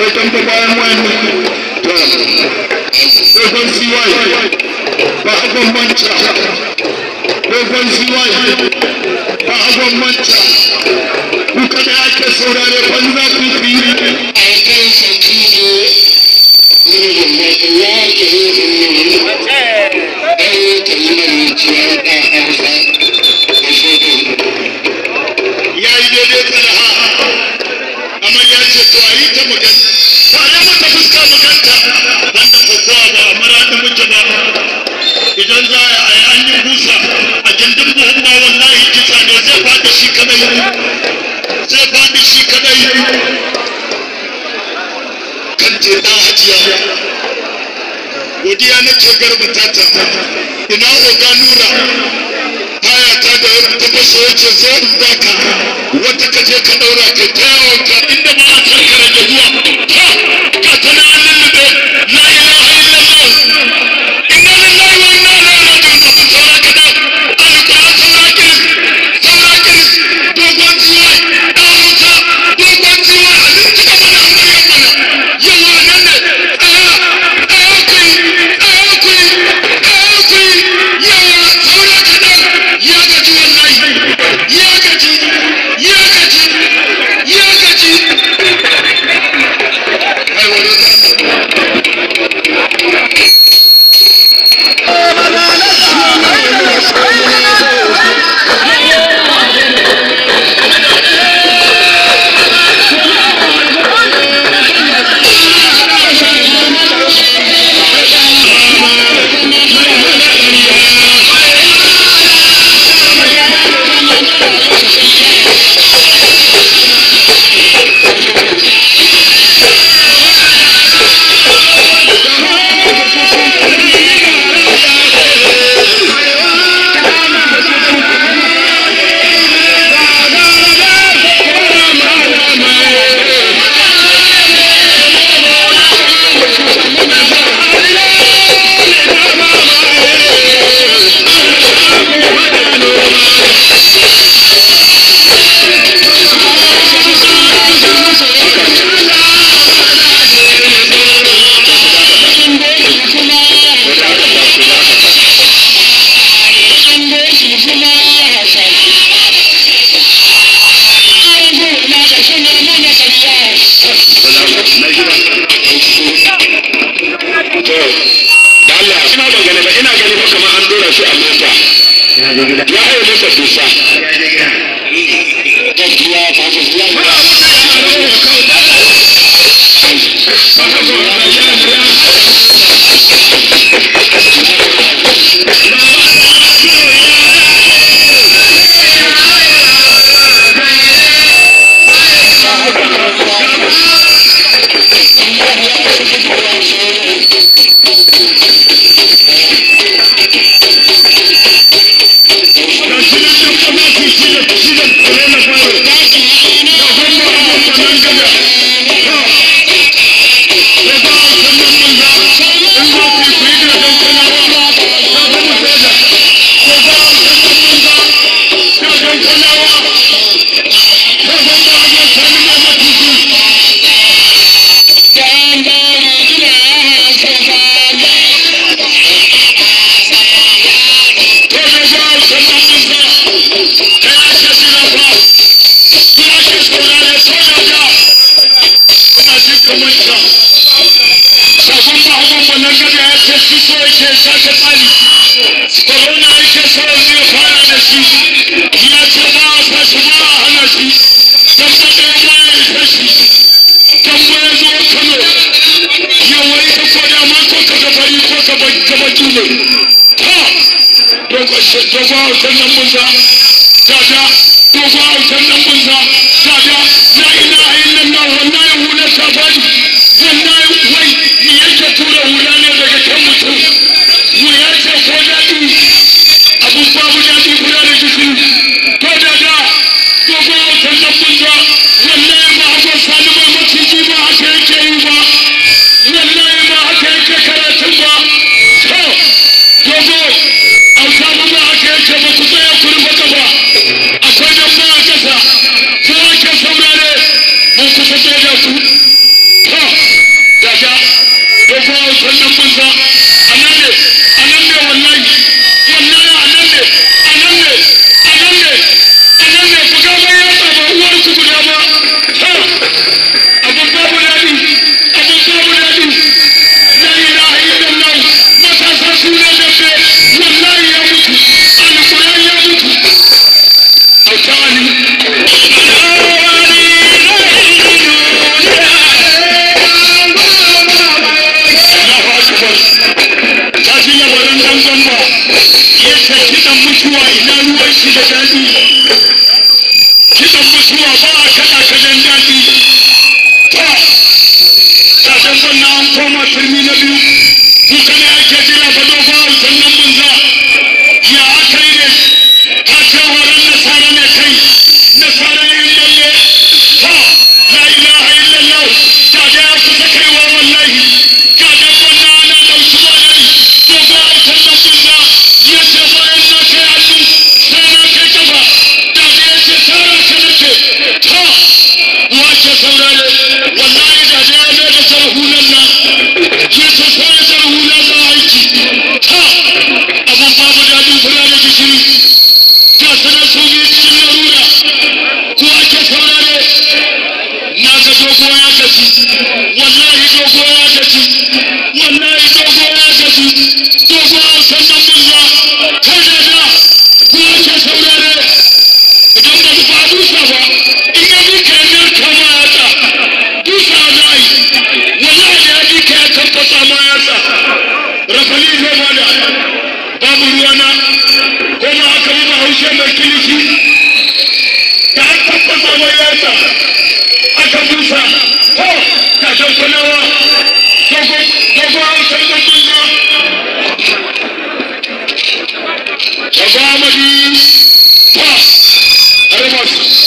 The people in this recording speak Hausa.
Akwai tamba bayan wayannan. To dogon siwai ba hagon manta, dogon siwai ba hagon manta. Ku kada ake saurare banza ku yi. Ya yi daidai tsalaha, amma ya ce to a yi ta magana tare mata fuska maganta wanda kokowa ba a maraɗin muke ba. Idan za a yi an yi busa a gindin buhun ma wallahi kisa ne, zai faɗi shi kadai, zai faɗi shi kadai. Kan je ɗan hajiya godiya nake garba tata. Ina oga nura taya ta da ta fashe, yace zo in baka wata ka je ka daura kai ta yawon ka inda ba a karkara da zuwa. Ha ka tana an lullube. La ilaha illallah, inna lillahi wa inna ilaihi raji'un. Abin saura kaɗan, alƙur'an saura kiris, saura kiris. Dogon ciwai ɗan hausa, dogon ciwai a cika mana amaryar mana. Yawa nan ne, tsaya tsaya ku yi, tsaya ku yi, tsaya ku yi. Yawa saura kaɗan, ya gaji wallahi, ya gaji, ya gaji, ya gaji. Ai wani. To da Allah ina ban gani ba, ina gani fa kamar an dora shi a mota ya haye masa dusa. Corona yake so ya fara da shi, ya ce ba a fashi ba a hana shi dan ba ɗaya ba ya fashi dan ba ya zo Kano ya wai ka ko da ma ko ka fari ko ka baki ne. Ha dogon hausan nan munza dada, dogon hausan nan munza dada. La ilaha illallah, wallahi hula ta fadi wallahi. Wai ni yake tura hula ne daga kan mutum wuya ce ko daɗi, abun babu daɗi kula da gishiri. To dada dogon hausan nan munza, wallahi ba hagon sani ba maciji ba haka yake yi ba, wallahi ba haka yake karatun ba. To dogo hausa ba haka yake ba. Ku tsaya ku rufe kafa, akwai dan ba a kasa ko ake saurare. Mun kusa tsaye da Ta damban na an koma turmi na biyu. Kuka ne ake jira fa dogon hausan nan bunza. Ya aka yi ne? Ka ce horon nasara ne kai. Nasara ne lalle. Ha! La ilaha illallah. Da da ya kusa kaiwa wallahi. Ga damban na ana ɗauki ba daɗi. Dogon hausan nan bunza. Ya ce bayan na kai hannu sai na kai kafa. Da da ya ce tsara ka nake. Ha! Wace saurare wallahi da da ya mai da sarhunan nan. Ya ce sai da sarhuna za aiki. Ha! Abun babu daɗin fura da gishiri. Ga sanar su biyu cikin larura. Ko ake saurare na ga dogo ya gaji. Wallahi dogo ya gaji. Wallahi dogo ya gaji. Dogo hausan nan bunza. Kai da da ko ake saurare idan ba ba busa ba in ya bi ka narka ma yatsa busa za a yi wallahi da ya bi ka ya tabbata ma yatsa rafali zai bada babu ruwana ko ma aka yi bahaushe mai kilishi da an tabbata mai yatsa aka busa ko ga dankwalawa dogo dogo hausar da bunza dogo amadi ta Arabas.